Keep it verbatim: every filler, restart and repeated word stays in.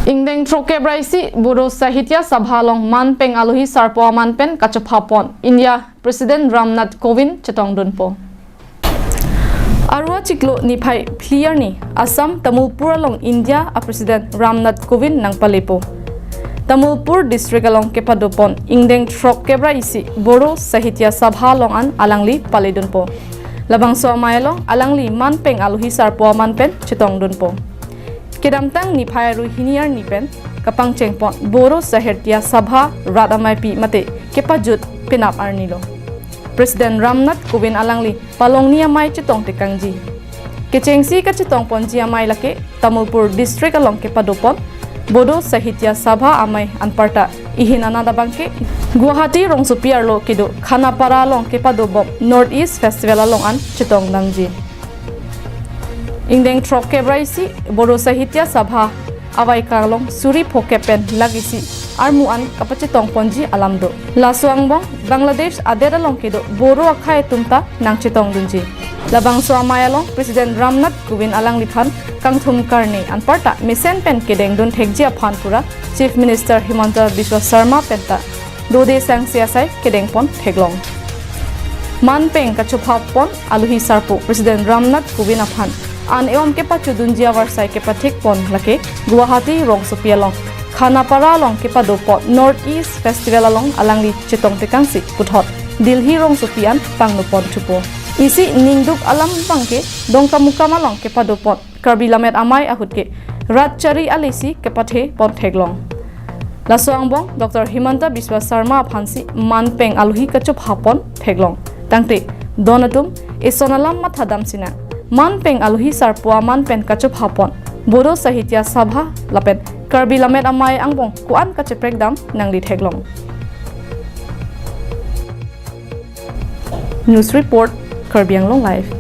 Ingdeng throkkep ra isi Bodo Sahitya Sabha along manpeng alohi sarpo aman pen kachophapon India President Ramnath Kovind chetongdunpo. Arua chiklo niphai phli arni Assam Tamulpur along India a President Ramnath Kovind nangpalepo. Tamulpur district along kepadopon ingdeng throkkep ra isi Bodo Sahitya Sabha along an alangli paledunpo. Labangso amei along alangli manpeng alohi sarpo aman pen chetongdunpo. Kedamtang niphai arui hini arni pen kapangchengpon Bodo Sahitya Sabha rat ameipi mate kepajut penap arnilo. President Ramnath Kovind alangli palongni amei chetongtekangji. Kechengsi kachetongponji amei lake Tamulpur district along kepadopon Bodo Sahitya Sabha amei anparta ihin anat abangke Guwahati rongsopi arlo kedo Khanapara along kepadobom North East Festival along an chetongdamji. Ingdeng throkkep ra isi Bodo Sahitya Sabha avaikang along suri phokep pen lak isi armu an kapachetongponji alam do. Laso angbong Bangladesh adet along kedo Bodo akhei atum ta nangchetongdunji. Labangso amei along President Ramnath Kovind alangliphan kangthum karne anparta mesen pen kedengdun thekji aphan pura Chief Minister Himanta Biswa Sarma penta dode sangse asai kedengpon theklong. Manpeng kachophapon alohi sarpo President Ramnath Kovind aphan an-e-om kepachodunji avarsai kepathekpon lake Guwahati rongsopi along Khanapara along kepadopon North East Festival along alangli chetongtekangsi puthot Delhi rongsopi an pangnoponthupo. Isi ningduk alam abangke Dongkamukam along kepadopon Karbi Lammet Amei ahut ke rat chari alesi kepathepon theklong. Laso angbong Doctor Himanta Biswa Sarma aphansi manpeng alohi kachophapon theklong. Tangte don atum eson alam mathadam sinang. Manpeng alohi sarpo aman pen kachophapon Bodo Sahitya Sabha lapen Karbi Lammet Amei angbong ko-an kacheprekdam nangli theklong. News report, Karbi Anglong Live.